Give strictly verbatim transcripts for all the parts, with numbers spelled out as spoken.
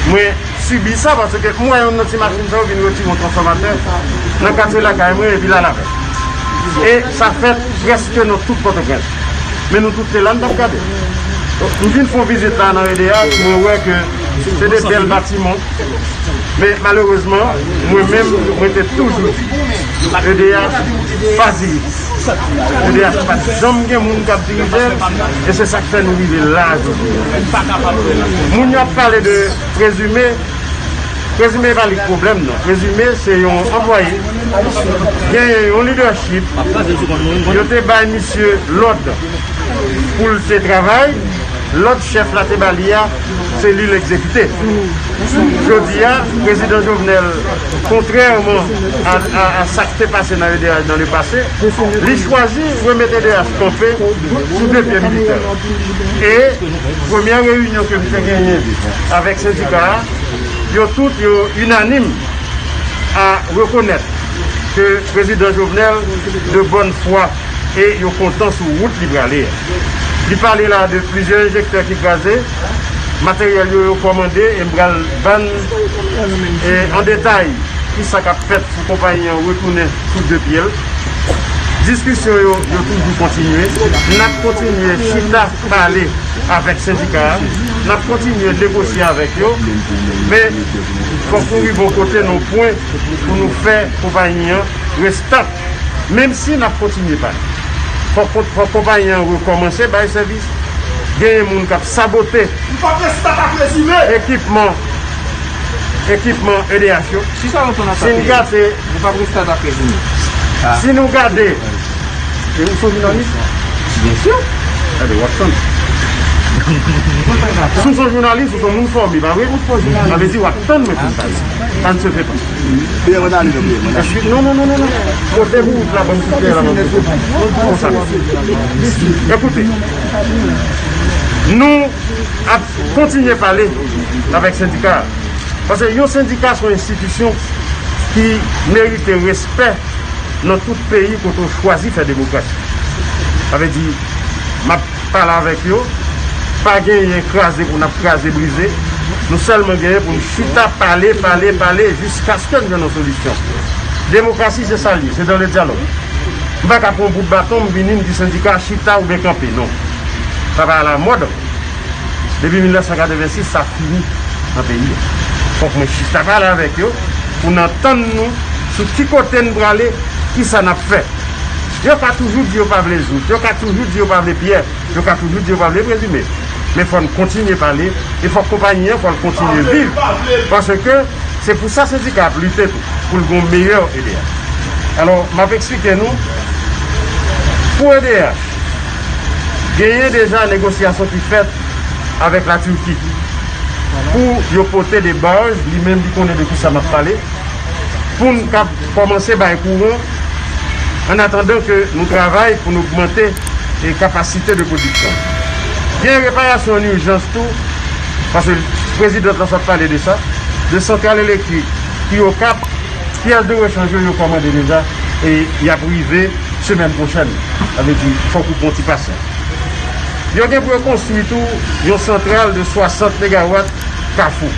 Mwen sibi sa paske m wè yonn nan ti machin sa yo vin retire yon transfòmatè nan katye lakay mwen epi l al avè l. E sa fèt prèske nan tout Pòtoprens. Men nou tout te la, n t ap gade. M vin fè yon vizit la nan E D H, mwen wè ke se de bèl batiman. Men malerezman, mwen menm, mwen te toujou di, E D H pa dirije. E D H pa t janm gen moun k ap dirije l, e se sa k fè nou rive la jodi a. Moun yo ap pale de prezime, prezime pa li k pwoblèm nan. Prezime se yon anplwaye, genyen yon leadership, yo te bay misye lòd pou l te travay, lòd chèf la te ba li a, se li l egzekite. Jodi a, prezidan Jovenel, kontrèman a, a, a sa k te pase nan E D H nan le pase, li chwazi remete E D H kanpe sou de pye militè. E premyè reyinyon ke m te genyen avèk sendika a, yo tout yo inanim a rekonèt ke prezidan Jovenel de bòn fwa e yo kontan sou wout li prale a. Li pale la de plizyè enjektè ki kraze, materyèl yo yo kòmande e m pral ban n e an detay kisa k ap fèt pou konpayi an retounen sou de pye l. Diskisyon yo, yo toujou kontinye. N ap kontinye chita pale avèk sendika a. N ap kontinye negosye avèk yo. Men fòk nou rive yon kote nan yon pwen pou nou fè konpayi an restab. Menm si n ap kontinye pale. Fòk, fòk konpayi an rekòmanse bay sèvis. Genyen moun k ap sabote ekipman, ekipman E D H yo. Si sa w tonn atake, si n gate, nou p ap reste atake jounen. Si nou gade, e ou se yon jounalis? Byen si. Gade, w ap tann. Si w se yon jounalis, ou se yon moun fòme, pa vre? Sa vle di w ap tann mwen pou m pale. Ça ne se fait pas. Èske, non, non, non, non, non. Kote pou wout la, ban m kite la, ban m kite. Konsa. Ekoute, nou ap kontinye pale avèk sendika a. Paske yon sendika se yon enstitisyon ki merite respè nan tout peyi kote w chwazi fè demokrasi. Sa vle di, m ap pale avèk yo, pa genyen kraze pou n ap kraze brize, nou sèlman genyen pou n chita pale, pale, pale, jiskaske n jwenn yon solisyon. Demokrasi se sa l ye, se dans le dialogue. M pa ka pran yon bout baton, m vini, m di sendika chita oubyen kanpe, non. Sa pa alamòd. Depi mil nèf san katrevensis, sa fini nan peyi a. Fòk mwen chita pale avèk yo pou n antann nou sou ki kote n prale, kisa n ap fè. Yo ka toujou di yo pa vle Jouthe, yo ka toujou di yo pa vle Pierre, yo ka toujou di yo pa vle Présumé. Men fò n kontinye pale, e fòk konpayi an, fò l kontinye viv. Paske se pou sa sendika ap lite tou, pou l gen yon meyè E D H. Alò, m ap eksplike nou, pou E D H, genyen deja negosyasyon ki fèt avèk Latiki pou yo pote de baj, li menm li konnen de kisa m ap pale, pou n kab kòmanse bay kouran, an atandan ke nou travay pou n ogmante e kapasite de pwodiksyon. Gen reparasyon an ijans tou, paske prezidant lan sot pale de sa, de santral elektrik ki Okap, pyès de rechanj yo, yo kòmande deja, e y ap rive semèn pwochèn. Sa vle di, fòk ou pran ti pasyans. Yo gen pou yo konstwi tou yon santral de swasant megawat Kafou.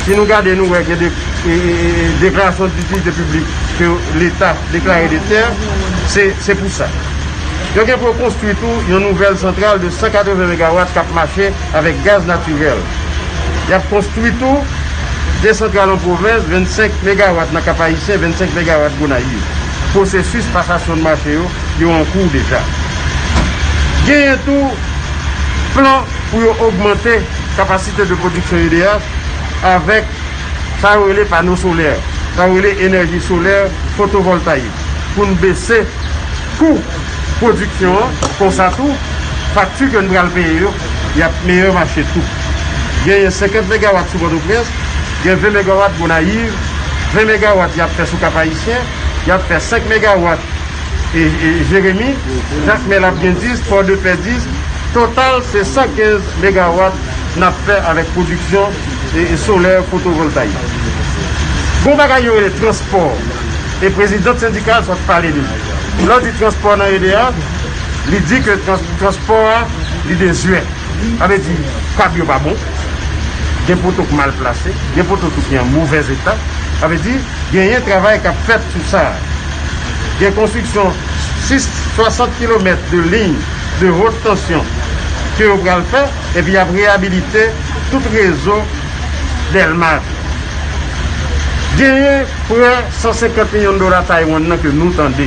Si nou gade, nou wè gen de, e, e, e, deklarasyon ditilite piblik ke Leta deklare de tè, se, se pou sa. Yo gen pou yo konstwi tou yon nouvèl santral de san katreven megawat k ap mache avèk gaz natirèl. Y ap konstwi tou de santral an pwovens, vennsenk megawat nan Kap Ayisyen, vennsenk megawat Gonayiv. Pwosesis pasasyon de mache yo, yo an kou deja. Genyen tou plan pou yo ogmante kapasite de pwodiksyon E D H avèk sa yo rele pano solè, sa yo rele enèji solè fotovòltayik, pou n bese kou pwodiksyon an, konsa tou, fakti ke n pral peye yo, y ap meyè mache tou. Genyen senkant megawat sou Pòtoprens, gen ven megawat Gonayiv, ven megawat y ap fè sou Kap Ayisyen, y ap fè senk megawat e, e, Jeremi, Jakmèl ap gen dis, Pòdepè dis, total se san kenz megawat n ap fè avèk pwodiksyon e, e solè fotovòltayik. Gon bagay yo rele transpò, e prezidant sendikal sot pale de li. Lè w di transpò nan E D H, li di ke trans-, transpò a, li dezyè. Sa vle di, kab yo pa bon. gen poto k mal plase, gen poto tou ki an movèz eta. Sa vle di, genyen travay k ap fèt sou sa. Gen konstriksyon sis, swasant kilomèt de liy de wot tansyon ke yo pral fè, epi y ap reyabilite tout rezo Dèlma. Genyen prè san senkant milyon dola Taiwan nan ke nou tande.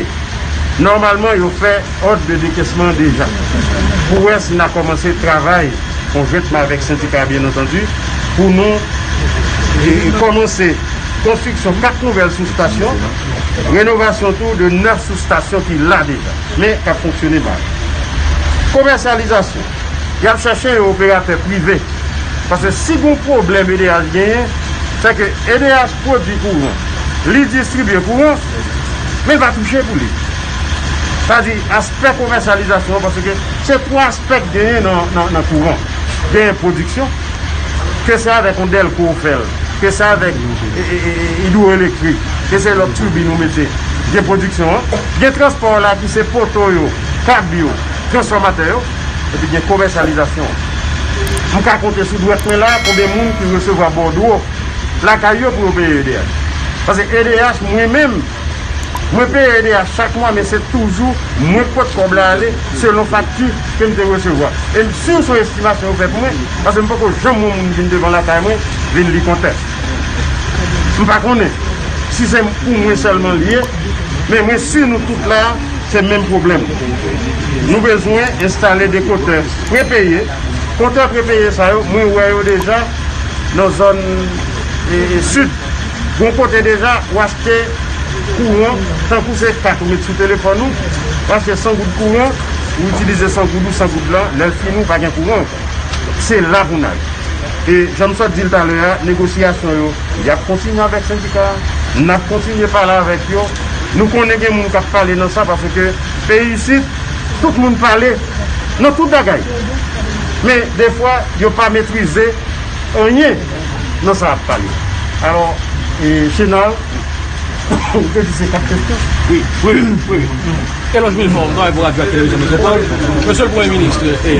Nòmalman, yo fè òd de dekesman deja. Pou wè si n a kòmanse travay konjwentman avèk sendika, byen antandi, pou nou, e, e, kòmanse konstriksyon kat nouvèl soustasyon, renovasyon tou de nèf soustasyon ki la deja, men k ap fonksyone mal. Komèsyalizasyon, y ap chèche yon operatè prive. Paske si gon pwoblèm E D H genyen, se ke E D H pwodui kouran, li distribye kouran, men l pa touche pou li. Sa di aspè komèsyalizasyon an, paske se twa aspè k genyen nan, nan, nan kouran. Genyen pwodiksyon, ke se avèk yon dèlko ou fè l, ke se avèk, e, e, e, e, idwoelektrik, ke se lòt tibin ou mete, gen pwodiksyon an, gen transpò la ki se poto yo, kab yo, transfòmatè yo, epi gen komèsyalizasyon an. M ka konte sou dwèt mwen la konbyen moun ki resevwa bòdwo lakay yo pou yo peye E D H. Paske E D H, mwen menm, mwen peye E D H chak mwa, men se toujou mwen k pot kòb la ale selon fakti ke m te resevwa. E m si se yon estimasyon yo fè pou mwen, paske m poko janm wè yon moun vin devan lakay mwen, vin li kontè. M pa konnen si se pou mwen sèlman li ye, men mwen si nou tout la, se menm pwoblèm. Nou bezwen enstale de kotè prepeye. Kotè prepeye sa yo, mwen wè yo deja nan zòn, e, e, sid. Gon kote deja, w achte kouran, tankou se kat ou met sou telefòn ou, w achte san goud kouran, ou itilize san goud ou, san goud la, lè l fini, ou pa gen kouran ankò. Se la pou n al. E jan m sot di l talè a, negosyasyon yo, y ap kontinye avèk sendika a, n ap kontinye pale avèk yo. Nou konnen gen moun k ap pale nan sa, paske peyi isit, tout moun pale nan tout bagay. Men, defwa, yo pa metrize anyen nan sa y ap pale. Alò, e, Chenal, ou te di se kat kesyon? Wi, wi, wi. Elòj Milfò, m travay pou Radyo ak Televizyon Metwopòl. Mesye le Premye Minis, e,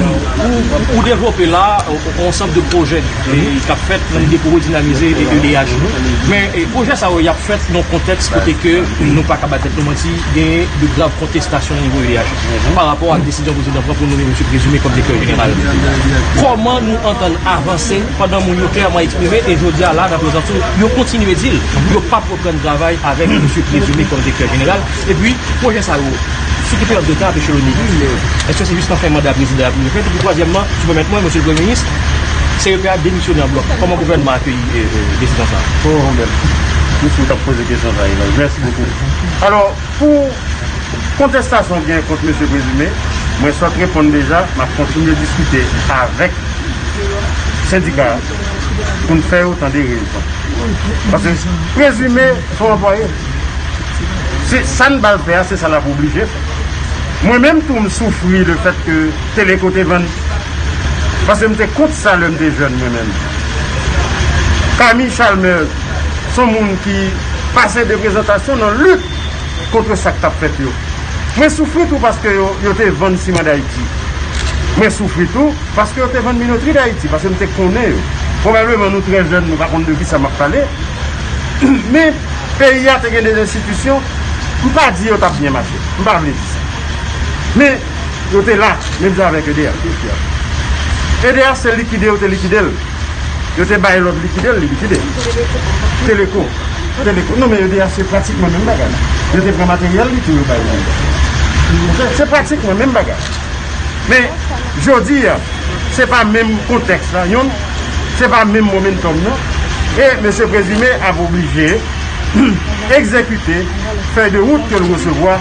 ou, ou devlope la, yon ansanm de pwojè, e, k ap fèt nan lide pou redinamize, e, E D H nou. Men, e, pwojè sa yo, y ap fèt nan yon kontèks kote ke nou pa ka ba tèt nou manti, gen de grav kontestasyon o nivo E D H. Pa rapò ak desizyon prezidan pran pou nonmen mesye Présumé kòm direktè jeneral. Kòman nou antann avanse pandan moun yo klèman eksprime, e jodi a la, nan prezans ou, yo kontinye di l, yo p ap reprann travay avèk mesye Présumé kòm direktè jeneral? Epi, pwojè sa yo, sou ki peryòd de tan ap echelone? Èske se jis nan fen manda prezidan y ap rive fèt? Epi twazyèmman, si w pèmèt mwen, mesye le Premye Minis, C E P a demisyone an blòk. Kòman gouvènman akeyi, e, e, desizyon sa a? Oh, bèl. Mèsi w t ap poze kesyon sa a, Elòj. Mèsi bokou. Alò, pou kontestasyon k gen kont mesye Présumé, mwen sot reponn deja, m ap kontinye diskite avèk sendika a pou n fè yo tande rezon. Paske Présumé se yon anplwaye. Se sa n ba l fè a, se sa l ap oblije fè. Mwen menm tou, m soufri lefèt ke Teleko te vann. Paske m te kont sa lè m te jèn, mwen menm. Camille Chalmers, se yon moun ki pase de prezantasyon nan lit kont sa k t ap fèt yo. Mwen soufri tou paske yo, yo te vann Siman Dayiti. Mwen soufri tou paske yo te vann Minotri Dayiti, paske m te konnen yo. Pwobableman nou trè jèn, nou pa konn de kisa m ap pale. Men, peyi a te gen de enstitisyon, m pa di yo t ap byen mache. M pa vle di sa. Men, yo te la, menm jan avèk E D H. E D H, se likide yo te likide l. Yo te bay lòd likide l, li likide. Teleko. Teleko. Non, men E D H se pratikman menm bagay. Yo te pran materyèl li tou, yo bay li. Se, se pratikman menm bagay. Men, jodi a, se pa menm kontèks la, youn, se pa menm momentum nan. E mesye Présumé ap oblije egzekite fèy de wout ke l resevwa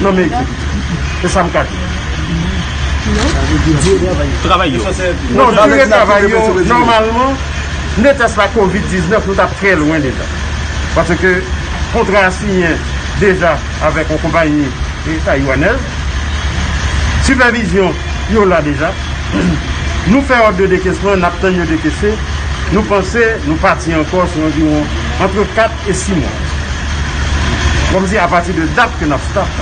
nan men egzekitif. Se sa m ka di. Travay yo. Non, dire travay yo, nòmalman, netès la kovid diznèf, nou t ap trè lwen deja. Paske kontra a siyen deja avèk yon konpayi, e, taywanèz. Sipèvizyon, yo la deja. Nou fè òd de dekesman, n ap tann yo dekese. Nou panse, nou pati ankò sou anviwon antre kat e sis mwa. Kòmsi apati de dat ke n ap start.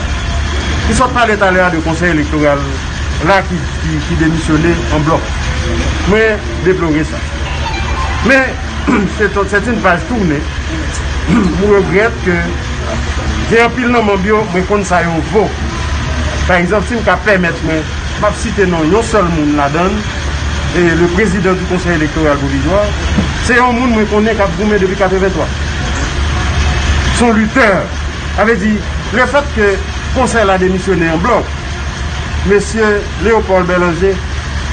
Nou sot pale talè a de Konsèy Elektoral la ki, ki, ki demisyone an blòk. Mwen deplore sa. Men, se yon, se yon paj tounen. M regrèt ke gen anpil nan manm yo, mwen konn sa yo vo. Pa egzanp, si m ka pèmèt mwen, m ap site non yon sèl moun ladan l, e le président du Conseil électoral provisoire, se yon moun mwen konnen k ap goumen depi katrevenntwa. Se yon litè. Sa vle di, lefèt ke konsèy la demisyone an blòk, mesye Léopold Bélanger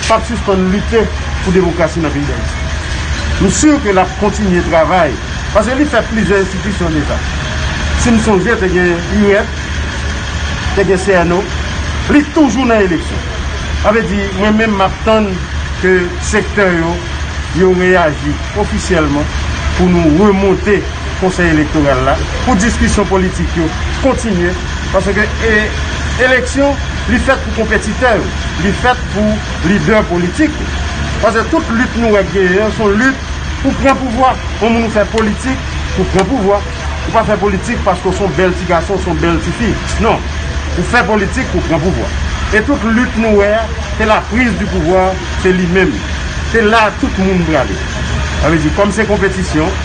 p ap sispann lite pou demokrasi nan peyi Dayiti. M si ke l ap kontinye travay, paske li fè plizyè enstitisyon deja. Si m sonje, te gen UREP, te gen C N O, li toujou nan eleksyon. Sa vle di, mwen menm, m ap tann ke sektè yo, yo reyaji ofisyèlman pou nou remonte Konsèy Elektoral la, pou diskisyon politik yo kontinye, paske, e, eleksyon, li fèt pou konpetitè yo, li fèt pou lidè politik yo. Paske tout lit nou wè k genyen an, se yon lit pou pran pouvwa. Yon moun ou fè politik pou pran pouvwa. Ou pa fè politik paske w se yon bèl ti gason, w se yon bèl ti fi. Non. Ou fè politik pou pran pouvwa. E tout lit nou wè a, se la prise du pouvoir, se li menm. Se la tout moun prale. Sa vle di, kòm se konpetisyon,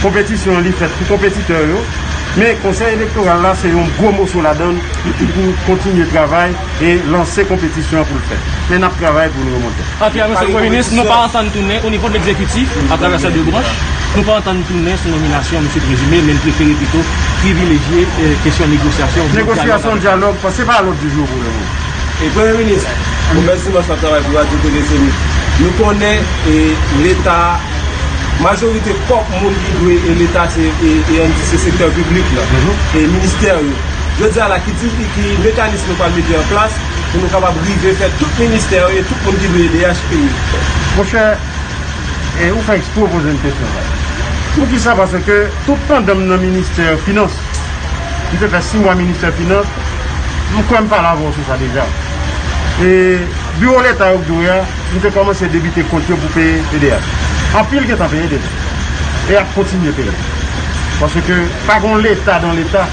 konpetisyon an li fèt pou konpetitè yo, men Konsèy Elektoral la se yon gwo moso ladan l pou kontinye travay e lanse konpetisyon an pou l fèt. Men n ap travay pou l remonte. Antye a, mesye Premye Minis, nou pa antann tounen o nivo de legzekitif, atravè sè de branch, nou pa antann tounen sou nominasyon mesye Présumé, men n prefere pito privilejye, eh, kesyon negosyasyon. Negosyasyon, dyalòg, paske se pa a lòd di jou pou lemoman. E Premye Minis, komès dimanch la travay pou Radyo Tele Zenith. Nou konnen, e, Leta, majorite kòb moun ki dwe, e, Leta se, e, e, ann di se sektè piblik la, e ministè yo. Jodi a la, ki di, ki mekanis nou pral mete an plas pou nou kapab rive fè tout ministè yo e tout moun ki dwe D H peye? Monchè, e ou fè ekspre w poze m kesyon sa. Poukisa? Paske tout pandan m nan ministè finans, m te fè sis mwa ministè finans, m kwè m pale avè w sou sa deja. E biwo Leta yo k dwe a, m te kòmanse debite kont yo pou peye T D A. Anpil gentan peye deja. E ap kontinye peye. Paske pa gen yon Leta dan Leta,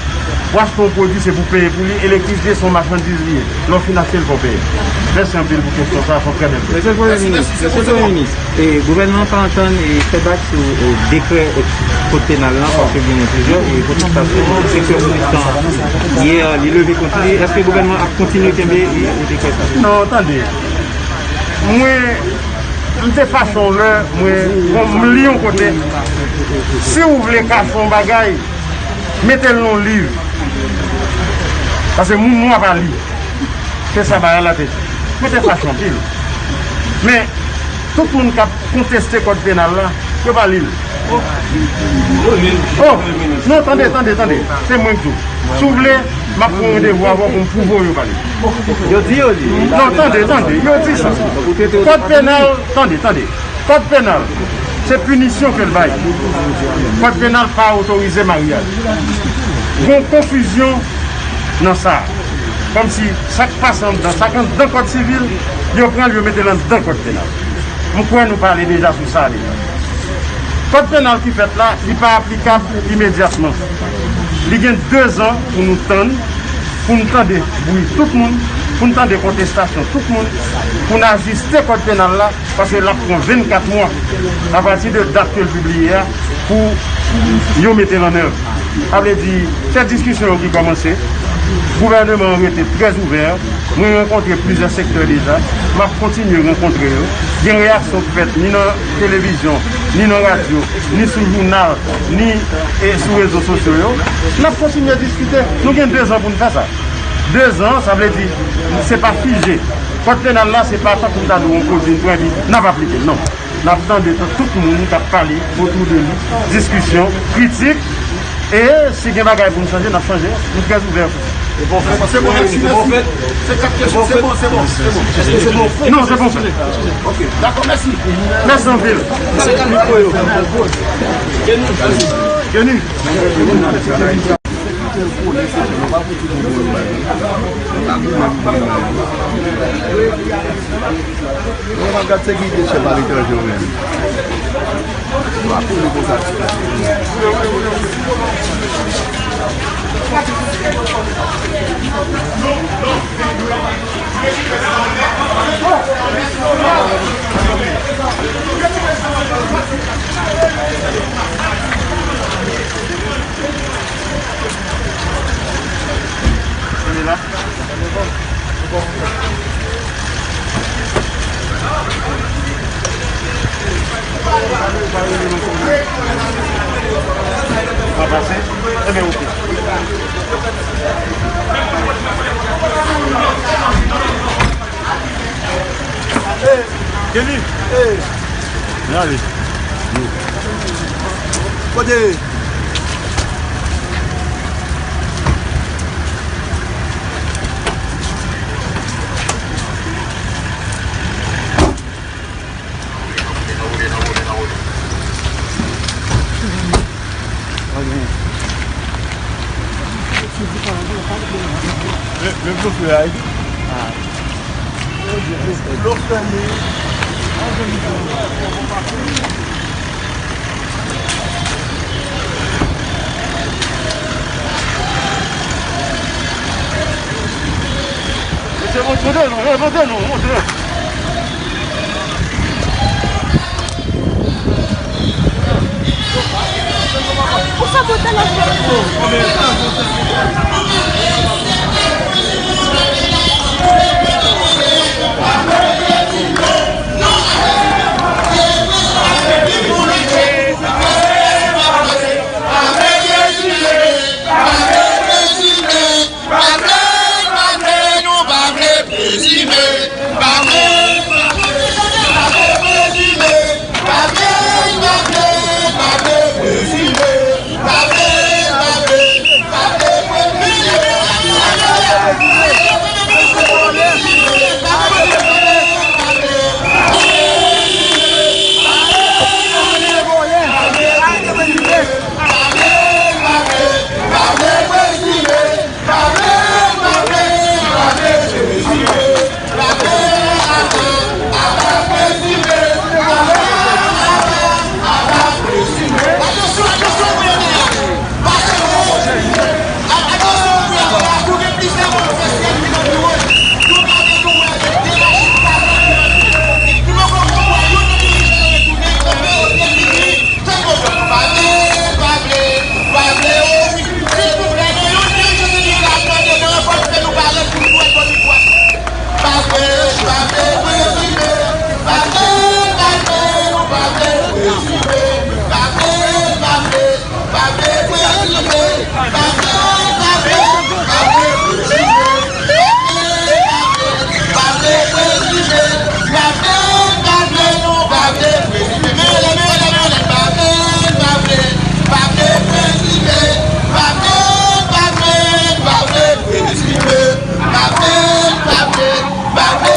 w achte yon pwodui se pou peye pou li, elektrisite se yon machandiz li ye. Lè w fin achte l, fò w peye. Mèsi anpil pou kesyon sa a, se yon trè bèl kesyon. Mesye Premye Minis, mesye Premye Minis, e gouvènman an pa antann e fè bak sou, e, dekrè, e, kòd penal lan, paske genyen plizyè, e, pwotestasyon, seksyon pwotestan yè, li leve kont li. Èske gouvènman an ap kontinye kenbe, e, e dekrè sa? Non, tande. Mwen, m te fache yon lè, mwen, bon, m li yon kote. Si w vle kache yon bagay, mete l nan yon liv. Paske moun nwa pa li. Se sa bagay la te di. Mwen te fache anpil. Men, tout moun k ap konteste kòd penal la, yo pa li l. Oh, non, tande, tande, tande. Se mwen k di w. Si w vle, m ap pran randevou avè w pou m pwouve w yo pa li l. Yo di yo li. Non, tande, tande. Yo di sa. Kòd penal, tande, tande. Kòd penal, se pinisyon ke l bay. Kòd penal pa otorize maryaj. Gon konfizyon nan sa. Kòmsi sa k pase anndan, sa k anndan kòd sivil, yo pran l, yo mete l anndan kòd penal. M kwè nou pale deja sou sa deja. Kòd penal ki fèt la, li pa aplikab imedyatman. Li gen dezan pou nou tann, pou n tande bri tout moun, pou n tande kontestasyon tout moun, pou n ajiste kòd penal la, paske l ap pran vennkat mwa apati de dat ke l pibliye a pou yo mete l an èv. Sa vle di, se diskisyon yo ki kòmanse. Gouvèneman an rete trè ouvè. Mwen rankontre plizyè sektè deja. M ap kontinye rankontre yo. Gen reyaksyon k fèt ni nan televizyon, ni nan radyo, ni sou jounal, ni, e, sou rezo sosyo yo. N ap kontinye diskite. Nou gen dezan pou n fè sa. Dezan, sa vle di, se pa fije. Kòd penal la, se pa tankou m ta di w yon pwodui, n pran epi n ap aplike l. Non. N ap tande tout, tout moun k ap pale otou de li, diskisyon, kritik, e si gen bagay pou n chanje, n ap chanje. Nou trè ouvè pou sa. Se bon fèt, se bon fèt. Se kat kesyon, se bon, se bon, se bon. Èske se bon fèt? Non, se bon fèt. Ok, dakò, mèsi. Mèsi anpil. Kenny. Kenny. Mwen pa gad sekirite chèf aletranje yo menm. Yo ap koule konsa. Pa pase? Ebyen, oke. Kenny! Vin ale. Kote? Men, men blofe a, wi. Blofe li. Mesye, montre nou, montre nou, montre. Ou sa bote la. Pa vle, pa vle, nou pa vle prezime. Pa vle, pa vle, pa vle prezime. Pa vle, pa vle, pa vle prezime. Pa vle, pa vle, pa vle prezime.